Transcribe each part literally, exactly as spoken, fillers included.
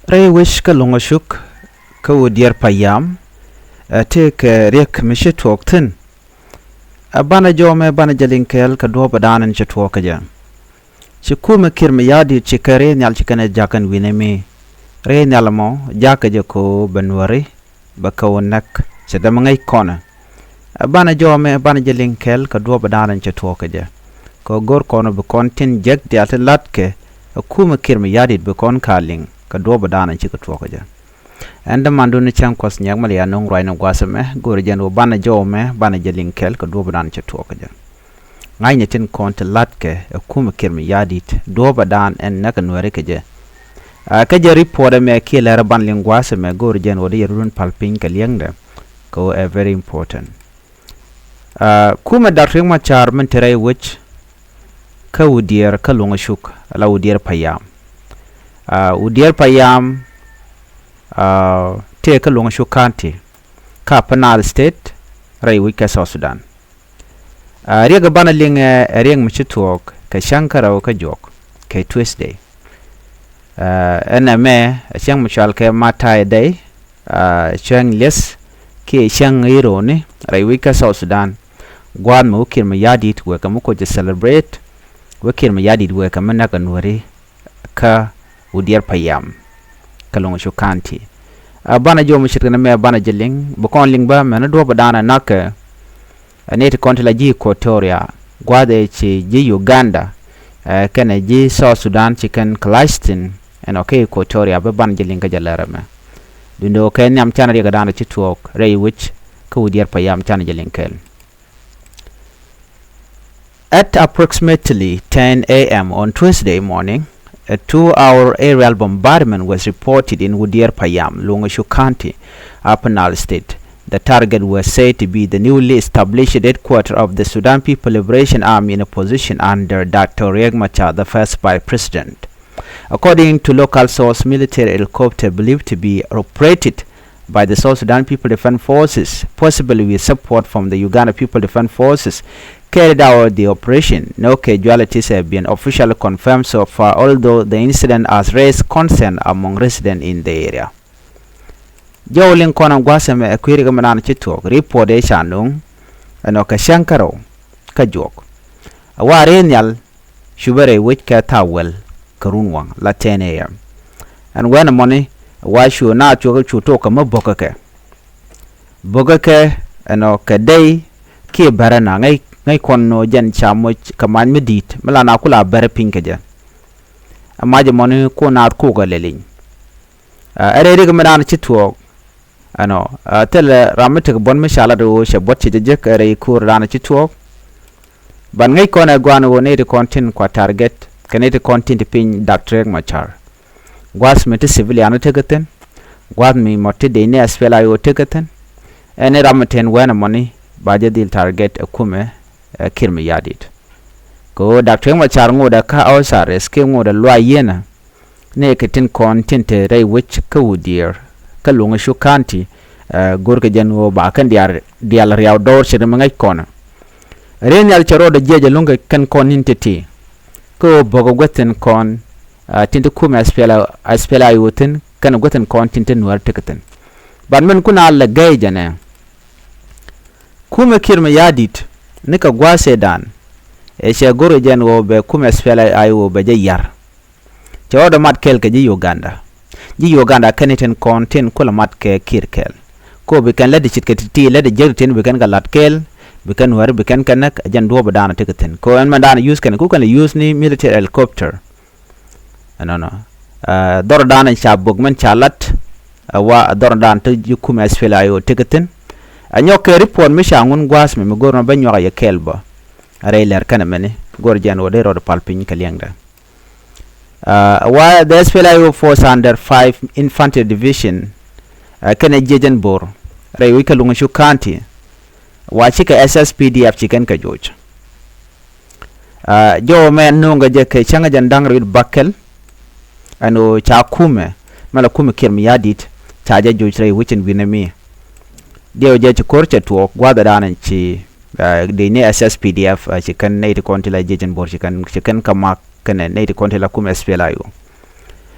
Rɛy wec kä Luŋä Cuk kä Wudiɛɛr Payam, ɛ tëëkɛ riɛk mi ci tuɔɔk thi̱n. Ɛ banɛ jɔw mɛ banɛ jɛ liŋ kɛɛl kɛ duɔ̱ɔ̱p ɛ da̱a̱n ɛn ci tuɔɔk kä jɛ. Ci kumɛ Kiir Mayardit ci kɛ rɛy nhial ci kɛn ɛ ja̱k ɛn wi̱nɛ mi. Rɛy nhial ɛmɔ ja̱k kɛ jɛ ko̱ bɛ Nuääri bɛ kɛ wä näk cɛ dämɛ ŋäc kɔnɛ. Ɛ banɛ jɔw mɛ banɛ jɛ liŋ kɛɛl kɛ duɔ̱ɔ̱p ɛ da̱a̱n ɛn ci tuɔɔk kä jɛ. Kɛ go̱r kɔn bi kɔn tin jek diaal ti la̱tkɛ ɛ kumɛ Kiir Mayardit bi kɔn ka liŋ kɛ duɔ̱ɔ̱p ɛ da̱a̱n ɛn cikɛ tuɔɔk kä jɛ. Ɛn dämandun ni cäŋ Kuɔth Nyiɛk Malian nuŋ ruacni gua̱a̱th ɛmɛ go̱o̱rɛ jɛn ɣöö banɛ jɔw mɛ banɛ jɛ liŋ kɛɛl kɛ duɔ̱ɔ̱p ɛ da̱a̱n ɛn ci tuɔɔk kä jɛ. Ŋa̱cni tin kɔn ti la̱tkɛ ɛ kumɛ Kiir Mayardit duɔ̱ɔ̱p ɛ da̱a̱n ɛn näk ɛ Nuääri kɛ jɛ. Ɛ kä jɛ report ɛmɛ kiɛ lɛr ɛ banɛ liŋ gua̱a̱th ɛmɛ go̱o̱rɛ jɛn ɣöö dee yɛ run pal piny kɛ liɛŋdɛ kɛ ɣöö ɛ very important. Ɛ kumɛ Dak Riek Machar min te rɛy wec kä Wudiɛɛr kä Luŋä Cuk ala Wudiɛɛr Payam. Ɛ Wudiɛɛr Payam ɛ tëë kä Luŋä Cuk County kä Upper Nile State rɛy wec kä South Sudan. Ɛ riɛk ɛ banɛ liŋ ɛ riɛk mi ci tuɔɔk kɛ cäŋ kärɛw kä juɔk kɛ Tuesday. Ɛ ɛn ɛmɛ ɛ cäŋ mi cɔalkɛ Ma̱a̱ Ta̱a̱ Dei, ɛ cäŋ lieth kiɛ cäŋ i̱ ro̱o̱ni rɛy wec kä South Sudan. Gua̱a̱th mi wä Kiir Mayardit wëë kɛ mi kuɔc celebrate, wä Kiir Mayardit wëë kɛ mi näk ɛ Nuääri kä Wudiɛɛr Payam kä Luŋä Cuk County. Ɛ banɛ jɔw mi ce̱tkɛ nɛmɛ banɛ jɛ liŋ bi kɔn liŋ bä mɛn ni duɔ̱ɔ̱p ɛ da̱a̱n ɛ näkɛ. Ɛ nɛy ti kɔn ti la ji̱ Equatoria gua̱a̱th ëë ci ji̱ Uganda ɛ kɛnɛ ji̱ South Sudan ci kɛn clash thi̱n ɛnɔ kä Equatoria bi banɛ jɛ liŋ kä jɛ lɛr ɛmɛ. Duundɛ ɣöö kɛ nhiam canɛ riɛk ɛ da̱a̱n ɛ ci tuɔɔk rɛy wec kä Wudiɛɛr Payam canɛ jɛ liŋ kɛɛl. At approximately ten a m on Tuesday morning, a two-hour aerial bombardment was reported in Wudiɛɛr Payam, Luŋä Cuk County, Upper Nile State. The target was said to be the newly established headquarters of the Sudan People Liberation Army in a position under Doctor Riek Machar, the first vice president. According to local source, military helicopter believed to be operated by the South Sudan People Defense Forces, possibly with support from the Uganda People Defense Forces, carried out the operation. No casualties have been officially confirmed so far, although the incident has raised concern among residents in the area. Jɔw liŋ kɔn ɛn gua̱a̱th ɛmɛ ɛ kui̱ riɛk mi naan ci tuɔɔk, report ëë ca nuŋ ɛnɔ kɛ cäŋ kärɛw kä juɔk. Ɛ wa rɛy nhial cupɛ rɛy wec kɛ thaw wäl kɛ run waŋ la ten a m. Ɛn wɛn ɛmɔni wa cu naath cuɔk cu tok kɛ mi bo̱kä kɛ. Bo̱kä kɛ ɛnɔ kɛ Dei kiɛ Bärä na ŋäc, ŋäc kɔn nɔ jɛn ca moc kɛ mac mi di̱i̱t mi la na kula bärä piny kɛ jɛ. Ɛ mac ɛmɔni ku naath kukɛ lɛ liny. Ɛ rɛy riɛk mi naan ci tuɔɔk. Ɛnɔ, ɛ thilɛ ram mi tekɛ buɔ̱n mi ca lat ɣöö cɛ buɔ̱t cɛ jɛ jek ɛ rɛy ko̱o̱r da̱a̱n ci tuɔɔk. Ban ŋäc kɔn ɛ gua̱a̱n ɣöö nɛy ti kɔn tin kua target kɛ nɛy ti kɔn tin ti piny Dak Riek Machar. Gua̱a̱th mi ti civilian tekɛ thi̱n. Gua̱a̱th mi mɔ ti dec ni S P L A I O tekɛ thi̱n. Ɛn ni ram mi ten wɛn ɛmɔni ba jɛ dhil target ɛ kumɛ ɛ Kiir Mayardit. Kɛ ɣöö Dak Riek Machar ŋotdɛ kä house arrest kiɛ ŋotdɛ luay yieenä. Nɛy kɛ tin kɔn tin te rɛy wec kä Wudiɛɛr kä Luŋä Cuk County, ɛ go̱rkɛ jɛn ɣöö ba kɛn diaal, diaal riaw dɔɔr ce̱t mi ŋäc kɔn. Rɛy nhial cɛ rɔɔdɛ jiɛc ɛ luŋ kɛ kɛn kɔn tin ti̱ti̱. Kä ɣöö bo̱kɛ guäth tin kɔn, ɛ tin ti kumɛ S P L A, S P L A I O thi̱n kɛnɛ guäth tin kɔn tin ti Nuäär tekɛ thi̱n. Ban min kun a lɛ gɛy jɛnɛ. Kumɛ Kiir Mayardit nikɛ gua̱a̱th cɛ da̱a̱n. Ɛ cɛ go̱rkɛ jɛn ɣöö bɛ kumɛ S P L A I O bɛ jɛ yar. Cɛ rɔɔdɛ mat kɛɛl kɛ ji̱ Uganda. Ji̱ Uganda kɛn i̱ tin kɔn tin kulɛ mat kɛ Kiir kɛɛl. Ko bi kɛn lätdi ce̱tkɛ ti̱ti̱, lätdi jiäk tin bi kɛn kɛ la̱t kɛɛl, bi kɛn Nuääri bi kɛn kɛ näk, ɛ jɛn duɔ̱ɔ̱p da̱a̱n tekɛ thi̱n. Ko ɛn mɛn da̱a̱n use kɛn ku kɛn lɛ use ni military helicopter. Ɛnɔnɔ. Ɛ dhɔr da̱a̱n ca bök mɛn ca la̱t, ɛ wa dhɔr da̱a̱n te ji̱ kumɛ S P L A I O tekɛ thi̱n. Ɛ nyɔk kɛ report mi ca ŋun gua̱a̱th mi, mi go̱r nɔ bä nyuak ɛ yɛ kɛɛl bä. Ɛ rɛy lɛr kɛnɛ mɛni go̱r jɛn ɣöö dee rɔɔdɛ pal piny kɛ liɛŋdɛ. Ɛ wa the S P L A I O force under five Infantry Division, ɛ kɛnɛ jiɛc ɛn Bor rɛy wec kä Luŋä Cuk County. Wa cikɛ S S P D F ci kɛn kɛ joc. Ɛ jɔwä mɛ no̱o̱ŋkɛ jɛ kɛ cäŋ jɛn da̱ŋ rɛw bäkɛl. Ɛn ɣöö ca kumɛ mɛ la kumɛ Kiir Mayardit ca jɛ joc rɛy wec ɛn wi̱nɛ mi. Diɛw jɛ ci ko̱r cɛ tuɔɔk gua̱a̱th ɛ da̱a̱n ɛn ci, ɛ dec ni S S P D F, ɛ ci kɛn nɛy ti kɔn ti la jiɛc ɛn Bor ci kɛn, ci kɛn kɛ mak kɛnɛ nɛy ti kɔn ti la kumɛ S P L A I O.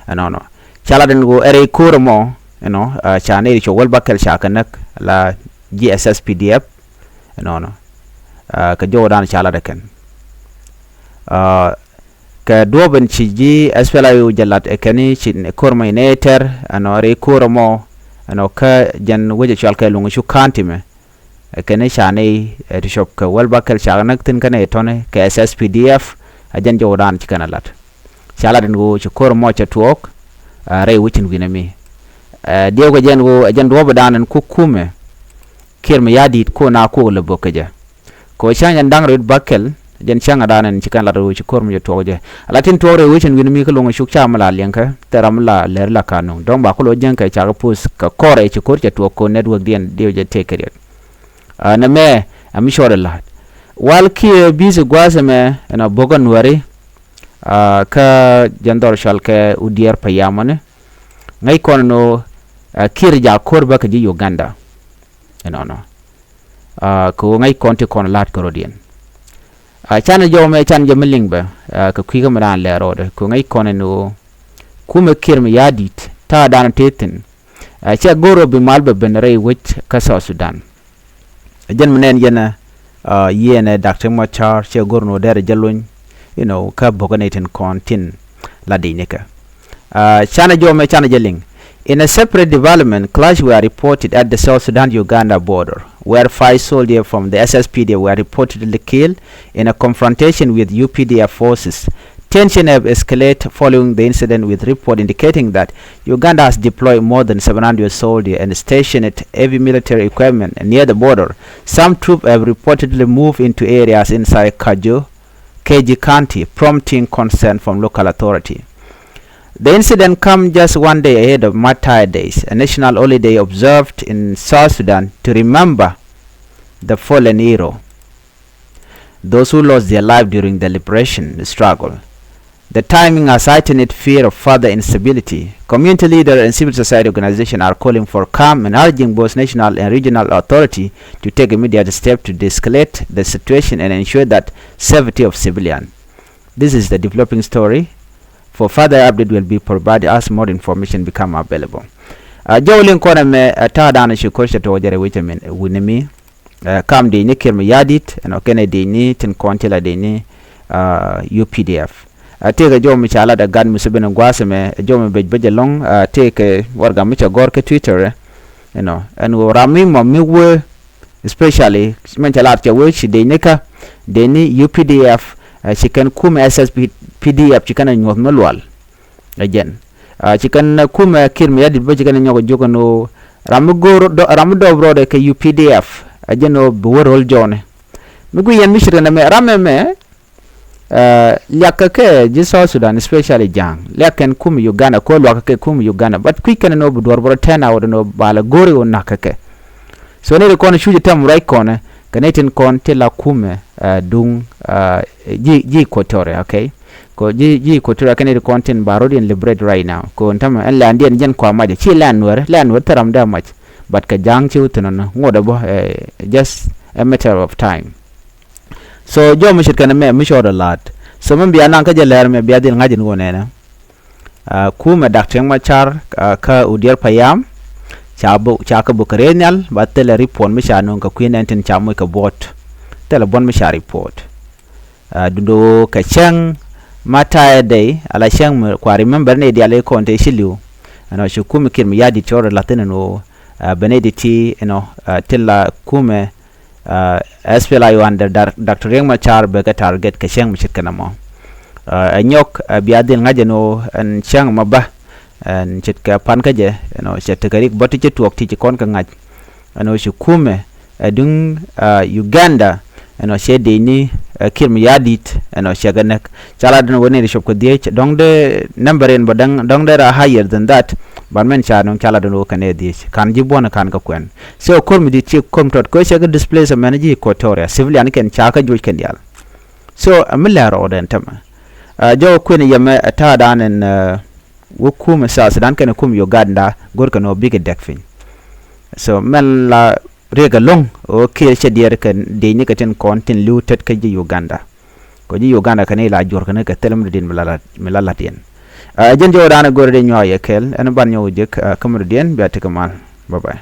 Ɛnɔnɔ. Ca lat ɛn ɣöö ɛ rɛy ko̱r ɛmɔ, you know, ah, ca nɛy ti cop wäl bäkɛl ca kɛ näk la ji̱ S S P D F, you know, nɔ. Ah, kɛ jɔwdan ca lat ɛ kɛn. Ah, kɛ duɔ̱ɔ̱p ɛn ci ji̱ S P L A-IO jɛ lat ɛ kɛn i̱ ci ko̱r mɔ in ɛ tɛr, you know, rɛy ko̱r ɛmɔ, you know, kä jɛn wec ɛ cɔal kɛ Luŋ Cuk County mɛ. Ɛ kɛn i̱ ca nɛy, eh, ti cop kɛ wäl bäkɛl ca näk thi̱n kɛnɛ tɔ̱ni kɛ S S P D F, ɛ jɛn jɔwdan ci kɛn ɛ lat. Ca lat ɛn ɣöö ci ko̱r mɔ cɛ tuɔɔk, ah, rɛy wec in wi̱nɛ mi. Eh, diɛw kɛ jɛn ɣöö ɛ jɛn duɔ̱ɔ̱pdan ɛn ku kumɛ Kiir Mayardit ko̱ na kuɔk lɛ bök kɛ jɛ. Kɛ ɣöö cäŋ jɛn da̱ŋ rɛw bäkɛl, jɛn cäŋ ɛ da̱a̱n ɛn ci kɛn lat ɣöö ci ko̱r mi cɛ tuɔɔk jɛ. Ala tin tuɔɔk rɛy wec in wi̱nɛ mi kä Luŋ Cuk ca mi la liɛŋkɛ, thil ram mi la lɛr la kanun. Dɔ̱ŋ ba kulɛ wä jiäŋ kɛ cakɛ post kɛ kɔrɛ ci ko̱r cɛ tuɔɔk kɛ network diɛn diɛw jɛ tëëk kɛ riɛk. Ah, nɛmɛ, ɛ mi cɔɔdɛ la̱t. Wal kiɛ busy gua̱a̱th ɛmɛ, ɛn a bo̱k ɛ Nuääri, ah, kä jɛn dhɔr cɔal kɛ Udiɛɛr Payam ɛmɔni. Ŋäc kɔn ɛn ɣöö, ah, Kiir jaak ko̱r bä kɛ ji̱ Uganda. Ɛnɔnɔ. Ah, kɛ ɣöö ŋäc kɔn ti kɔn la̱t kärɔ̱diɛn. Ah, canɛ jɔw mɛ canɛ jɛ mi liŋ bä, ah, kɛ kui̱ kä mi raan lɛ rɔɔdɛ. Kɛ ɣöö ŋäc kɔn ɛn ɣöö kumɛ Kiir Mayardit ta̱a̱ da̱a̱n tëë thi̱n. Ah, cɛ go̱r ɣöö bi mal bɛ ben rɛy wec kä South Sudan. Jɛn mi nɛn yɛn, ah, yiëënɛ Doctor Machar cɛ go̱r ni wä derɛ jɛ lony, you know, kä bo̱kä nɛy tin kɔn tin la di̱cnikɛ. Ah, canɛ jɔw mɛ canɛ jɛ liŋ. In a separate development, clash were reported at the South Sudan-Uganda border, where five soldiers from the S S P D F were reportedly killed in a confrontation with U P D F forces. Tension have escalated following the incident, with report indicating that Uganda has deployed more than seven hundred soldiers and stationed heavy military equipment near the border. Some troops have reportedly moved into areas inside Kajo, Kaji County, prompting concern from local authority. The incident comes just one day ahead of Martyr Days, a national holiday observed in South Sudan to remember the fallen hero, those who lost their life during the liberation struggle. The timing has heightened fear of further instability. Community leaders and civil society organizations are calling for calm and urging both national and regional authority to take immediate steps to de-escalate the situation and ensure that safety of civilians. This is the developing story. For further update will be provided as more information become available. Ah, jɔw liŋ kɔn ɛmɛ, ah, ta̱a̱ da̱a̱n ci ko̱r cɛ tuɔɔk jɛ rɛy wec ɛmɛ wi̱nɛ mi. Eh, kam dicni Kiir Mayardit, ɛnɔ kɛnɛ dicni tin kɔn ti la dicni, ah, U P D F. Ah, tëëkɛ jɔw mi ca lat ɛ gat Museveni gua̱a̱th ɛmɛ, jɔw mi bec bec ɛlɔ̱ŋ, ah, tëëkɛ warɛga mi cɛ gɔ̱r kä Twitter, eh, you know, ɛn ɣöö ram mi mɔ mi wee, especially mɛn cɛ lat cɛ wee ci dicni kä, dicni U P D F, eh, ci kɛn kumɛ S S P D F ci kɛn ɛ nyuɔ̱th mi lual. Ɛ jɛn. Ah, ci kɛn kumɛ Kiir Mayardit bä ci kɛn nyɔk jiök ɛn ɣöö ram mi go̱o̱r dɔ-, ram mi dɔɔp rɔɔdɛ kɛ U P D F. Ɛ jɛn ɣöö bi wä ro̱l jɔɔni. Mi gui yɛn mi ce̱tkɛ nɛmɛ ram ɛmɛ, ah, liak kɛ kɛ ji̱ South Sudan, especially Ja̱a̱ŋ. Liak kɛn kumɛ Uganda, kɛ ɣöö luak kɛ kɛ kumɛ Uganda. But kui̱ kɛn ɛn ɣöö bi duɔ̱ɔ̱r bä rɔ turn out ɛn ɣöö ba lɛ go̱o̱ri ɣöö na̱k kɛ kɛ. So ni ri kɔn cuc tɛm ruac kɔnɛ kɛ ni tin kɔn ti la kumɛ, ah, duŋ, ah, ji̱, ji̱ Equatoria, okay? Kɛ ji̱, ji̱ Equatoria kɛ ni ri kɔn tin ba rɔ̱diɛn liberate right now. Kɛ ɣän tämɛ ɛn lɛndiɛn jɛn kua mac, ci lɛn Nuɛr, lɛn Nuɛr thil ram dee mac. But kɛ Ja̱a̱ŋ ci wä thi̱n ɔnɔ ŋuɔ̱t ɛ bä, eh, just a matter of time. So jɔw mi ce̱tkɛ nɛmɛ mi cɔɔdɛ la̱t. So mi bia naŋ kä jɛ lɛr mɛ bia dhil ŋa̱c in wä nɛnɛ. Ah, kumɛ Doctor Riek Machar, ah, kä Udiɛɛr Payam, ca bok, ca kɛ bok kɛ rɛy nhial, ba thilɛ report mi ca nööŋ kɛ kui̱ nɛn tin ca moc kɛ buɔ̱t. Thilɛ buɔ̱t mi ca report. Ah, duundɛ ɣöö kɛ cäŋ Martyr Day, ala cäŋ mi kua remember ni diaal i̱ kɔn te ci li̱w. Ɛnɔ ci kumɛ Kiir Mayardit cɔɔr la̱thi̱n ɛn ɣöö, ah, ben i̱ di ti, you know, ah, tin la kumɛ, ah, S P L A-IO under Dar-, Doctor Riek Machar bɛ kɛ target kɛ cäŋ mi ce̱tkɛ nɔmɔ. Ah, ɛ nyɔk, ah, bia dhil ŋa̱c ɛn ɣöö ɛn cäŋ mɔ bä, ɛn ce̱tkɛ pan kä jɛ, ɛnɔ cɛ tekɛ rik bä ti cɛ tuɔɔk ti ci kɔn kɛ ŋa̱c. Ɛnɔ ci kumɛ, ɛ duŋ, ah, Uganda, ɛnɔ cɛ dicni, ah, Kiir Mayardit, ɛnɔ cɛ kɛ näk. Ca la den wä ni ri cop kɛ dhiec, dɔ̱ŋ dee number in bä dɔ̱ŋ, dɔ̱ŋ dee ra higher than that, but mɛn ca nöŋ ca la den wä kɛ ni dhiec. Kan ji̱ buɔ̱n kan kɛ kuɛn. So ko̱r mi di̱t ci ko̱r mi tɔt kɛ cɛ kɛ displace mɛn ji̱ Equatoria, civilian kɛn ca kɛ juɔc kɛn diaal. So mi lɛr rɔɔdɛn tämɛ. Ah, jɔw kuën yɛmɛ, ah, ta̱a̱ da̱a̱n ɛn, ah, wä kumɛ South Sudan kɛnɛ kumɛ Uganda, go̱rkɛ nɔ bikɛ dɛk piny. So mɛn la riek ɛlɔ̱ŋ ɣöö Kiir cɛ diɛɛr kɛ dicni kɛ tin kɔn tin li̱w tet kä ji̱ Uganda. Kɛ ji̱ Uganda kɛn i̱ la juɔ̱r kɛn kɛ thilɛ mi dɔ̱diɛn mi la lat, mi la lat yɛn. Ɛ jɛn jɔwdan ɛ go̱r dee nyuak yɛ kɛl ɛn ban nyɔk jek ɛ kämɛ dɔ̱diɛn bia tekɛ mal. Bye bye.